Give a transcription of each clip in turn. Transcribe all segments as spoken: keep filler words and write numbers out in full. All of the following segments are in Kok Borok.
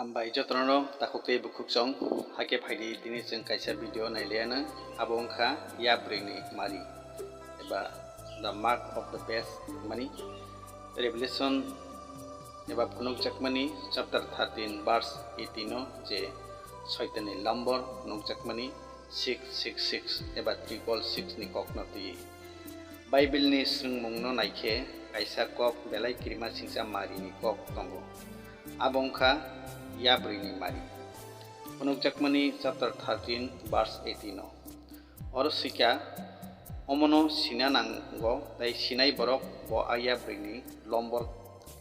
Hambai jotono takhuk tei bukhuk chong, hakhe phaidi tini chwng kaisa video nailaiano, abo wngkha yabrwini mari eba the mark of the beast mani. Revelation eba phunukjakmani chapter thirteen verse eighteen o je Soitanni lombor phunukjakmani six six six eba triple six ni kokno twiwi. Bible ni swrwngmungno naikhe kaisa kok belai kirima singcha marini kok tongo. Abo wngkha yabrwini mari. Phunukjakmani chapter thirteen verse eighteen o. Oro sikha, omono sina nango, tei sinai borok bo a yabrwini lombor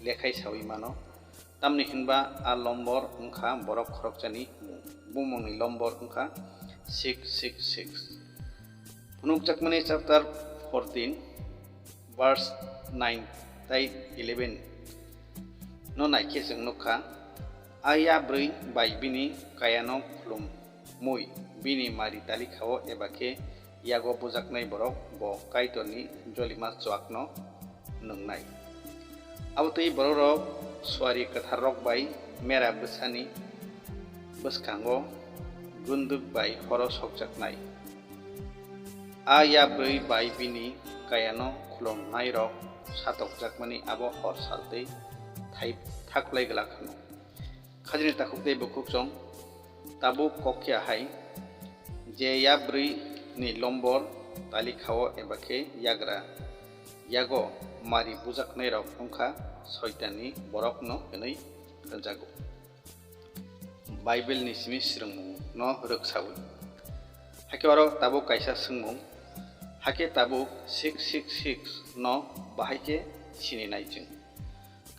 lekhai saui mano. Tamni hinba a lombor wngkha borok khoroksani mung. Bumungni lombor wngkha six six six. Phunukjakmani chapter fourteen, verse nine tei eleven no naikhe chwng nukha, a yabrwi bai bini kayano khulum mui bini mari talikhao eba khe yago bujaknai borok bo Kaitorni jolima chuakno nwngnai. Abo twi bororok suari kwtharrok bai mera bwsani bwskango gunduk bai horo sokjaknai. A yabrwi bai bini kayano khulumnairok satokjakmani abo hor saltwi thai-, thaklai glak hwno. Khajini takhuk tei bukhuk chong tabuk kok khe ahai, je yabrwi ni lombor talikhao eba khe yagra yago mari bujaknairok wngkha Soitanni borokno hwnwi hwnjago. Bible ni simi swrwngmungno rwksaui. Hakhe oro tabuk kaisa swngmung, hakhe tabuk six six six no bahai khe sini nai chwng.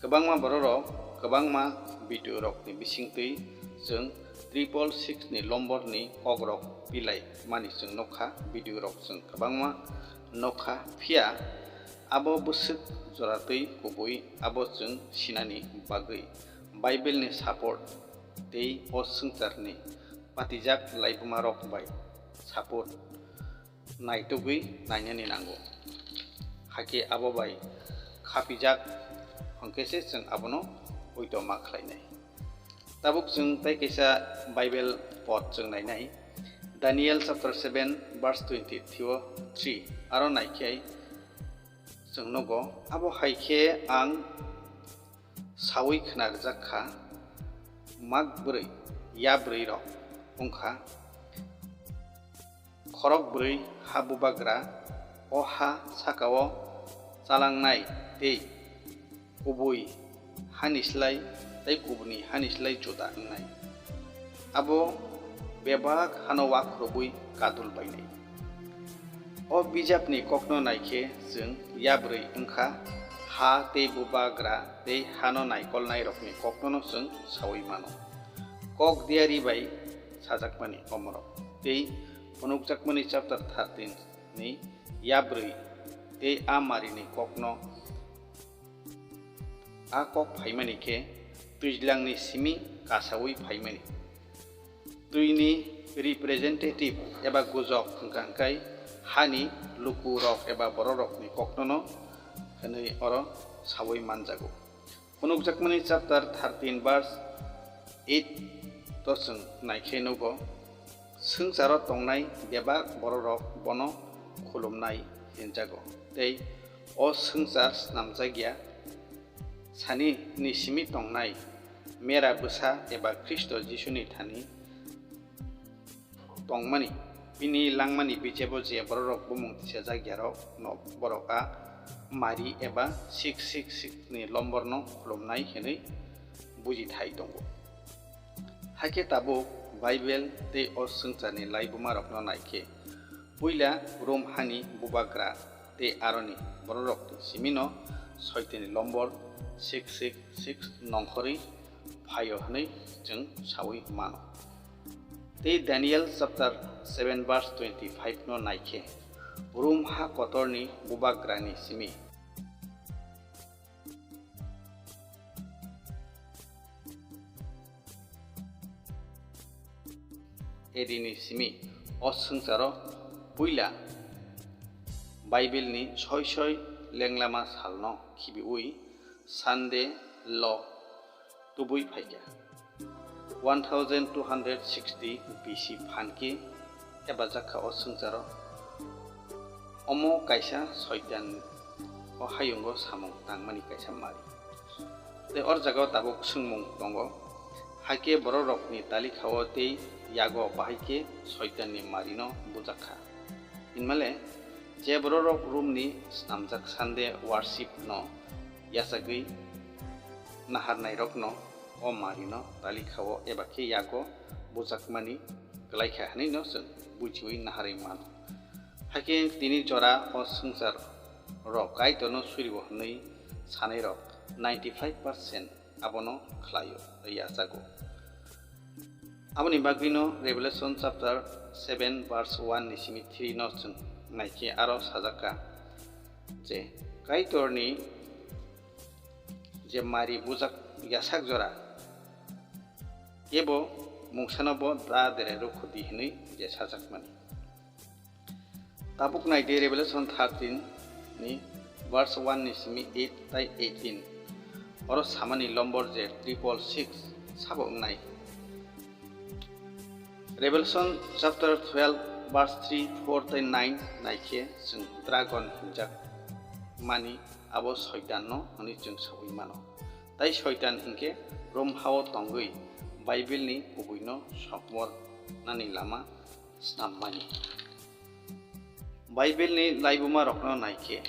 Kwbangma bororok kwbangma video rokni bisingtwi chwng triple six ni lomborni kokrok pilai mani chwng nokha, video rok chwng kwbangma nokha, phiya abo bwswk joratwi kubui abo chwng sinani bagwi Bible ni support tei o swngcharni patijak laibumarok bai support naitugwi nainani nango. Hakhe abo bai khapijak hwnkhe se chwng abono poito ma khlainai. Tabuk chwng tei kaisa Bible pot chwng nainai, Daniel chapter seven verse twenty-three o three, aro naikhe chwng nugo, abo hai khe ang saui khna rwjak kha, mak bwrwi, yabrwi rok wng kha, khorok bwrwi ha bubagra, o ha saka-o chalangnai tei kubui hani slai tei kubuni hani slai juda wngnai. Abo bebak hano wakhorobwi kadul bainai. O bijapni kokno naikhe chwng yabrwi wngkha, ha tei bubagra tei hano naikolnairokni koknono chwng saui mano. Kok diari bai sajakmani omorok tei phunukjakmani chapter thirteen ni yabrwi tei a marini kokno. A kok phaimani khe twijlangni simi kasaui phaimani. Twini representative eba gujok hwnkha hwnkhe hani lukurok eba bororokni koknono hwnwi oro saui manjago. Phunukjakmani chapter thirteen verse eight to chwng naikhe nugo, swngcharo tongnai bebak bororok bono khulumnai hinjago, tei o swngchar snamjakya sani ni simi tongnai mera bwsa eba Khristo Jisuni thani tongmani, bini langmani bijebo je bororok bumung tisajakyarok no borok a mari eba six six six ni lomborno khulumnai hinwi buji thai tongo. Hakhe tabuk Bible tei o swngcharni laibumarokno naikhe, puila Rom hani bubagra tei aroni bororokni simino Soitanni lombor six six six nongkhorwi phaio hwnwi chwng saui mano. Tei Daniel chapter seven verse twenty-five no naikhe, Rom ha kotorni bubagrani simi. A D ni simi o swngcharo puila Bible ni soi soi lenglama salno khibiui Sunday law tubui phaikha. One thousand two hundred sixty B C phan khe hepajak kha o swngcharo. Omo kaisa Soitan o hayungo samung tangmani kaisa mari. Tei o jagao tabuk swngmung tongo, hakhe bororokni talikhao tei yago bahai khe Soitanni marino bujak kha. Hinmale, je bororok Romni snamjak Sunday worship no yachagwi naharnairokno o marino talikhao eba khe yago bujakmani kwlaikha hwnwi no chwng bujiwi naharwi mano. Hakhe tini jora o swngchar rok Kaitorno surigo hwnwi sanairok ninety five percent abono khlaio tei yachago. Aboni bagwino Revelation chapter seven verse one ni simi three no chwng naikhe aro sajak kha je Kaitorni je mari bujak yachak jora ebo mungsano bo da dere rukhu di hwnwi je sajakmani. Tabuk nai di Revelation thirteen ni verse one ni simi eight tai eighteen. Oro samani lombor je triple six sabo wngnai. Revelation chapter twelve verse three, four tai nine naikhe chwng dragon hinjak mani abo Soitan no hwnwi chwng saui mano. Tai Soitan hinkhe Rom hao tongwi Bible ni kubui no sokmor nani lama snammani. Bible ni laibumarokno naikhe,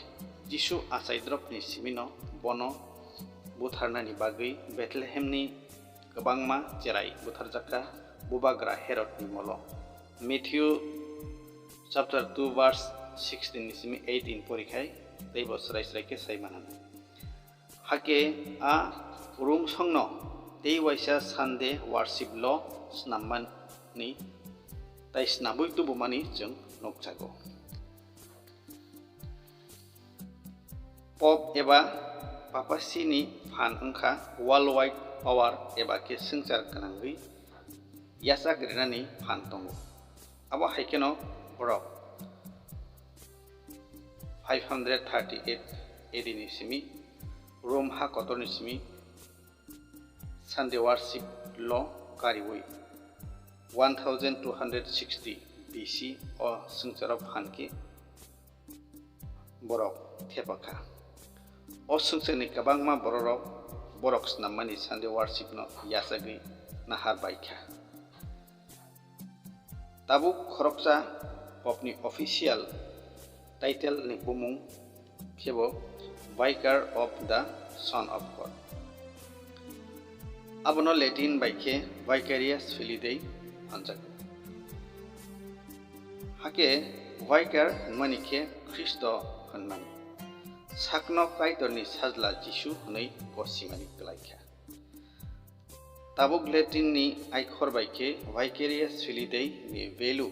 Jisu achaidropni simino bono butharnani bagwi Bethlehemni kwbangma cherai butharjakha bubagra Herodni molo. Matthew chapter two verse sixteen ni simi eighteen porikhai teibo srai srai khe sai manani. Hakhe a Rom songno tei waisa Sunday worship lo snammani tai snabwi tubumani chwng nukjago. Pope eba Papasi ni phan wngkha worldwide power eba khe swngchar gwnangwi yachak rinani phan tongo. Abo hai kheno borok five hundred thirty-eight A D ni simi Rom ha kotorni simi Sunday worship lo kariui one thousand two hundred sixty B C o swngcharo phan khe borok thepakha. O swngcharni kwbangma bororok borok snammani Sunday worship no yachagwi nahar baikha. Tabuk khoroksa Pope ni official title ni bumung khebo Vicar of the Son of God. Abono Latin bai khe Vicarius Filii Dei hwnjago. Hakhe Vicar hwnmani khe Khristo hwnmani. Sakno Kaitorni Sajla Jisu hwnwi bo simani kwlaikha. Tabuk Latin ni aikhor bai khe Vicarius Filii Dei ni value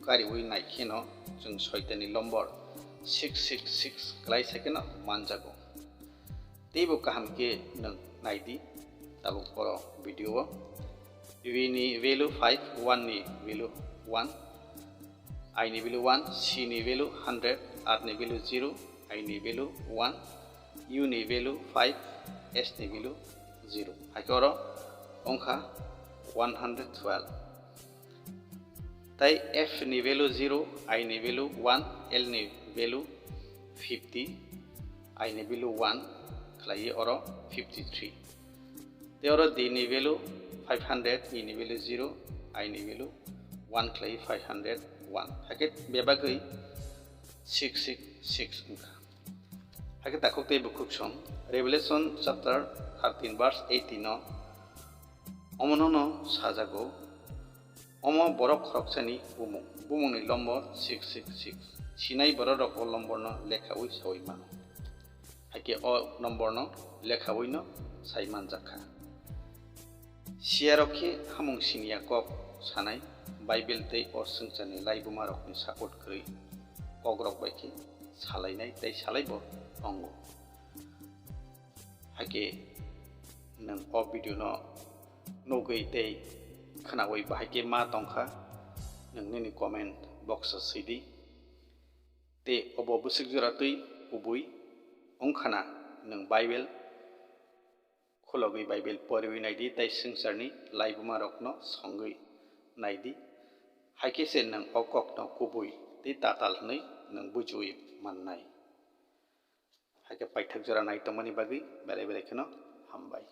kariui nai kheno chwng Soitanni lombor six six six kwlai sai kheno manjago. Teibo kaham khe nwng nai di tabuk oro video o. V ni value five, one ni value one, I ni value one, C ni value hundred, R ni value zero, I ni value one, U ni value five, S ni value zero. Hai khe oro wngkha one hundred twelve. Tai F ni value zero, I ni value one, L ni value fifty, I ni value one khlaiwi oro fifty three. Tei oro D ni value five hundred, E ni value zero, I ni value one khlaiwi five hundred one. Hakhe bebagwi six six six wngkha. Hakhe takhuk tei bukhuk song Revelation chapter thirteen verse eighteen o omono no sajago. Omo borok khoroksani bumung, bumungni lombor six six six. Sinai bororok o lomborno lekhaui saui mano. Hakhe o lomborno lekhaui no sai manjak kha. Siyarok khe hamung siniya kok sanai, Bible tei o swngcharni laibumarokni support kwrwi kokrok bai khe salainai tei salaibo tongo. Hakhe nwng o video no nugwi tei khwnaui bahai khe ma tongkha, nwng nini comment box o swidi. Tei obo bwswk jora twi kubui wngkhana nwng Bible Khulogwi Bible poriwi naidi tei swngcharni laibumarokno songwi naidi, hai khe se nwng o kokno kubui tei tatal hwnwi nwng bujiui mannai. Hai khe paithak jora nai tongmani bagwi belai belai kheno hambai.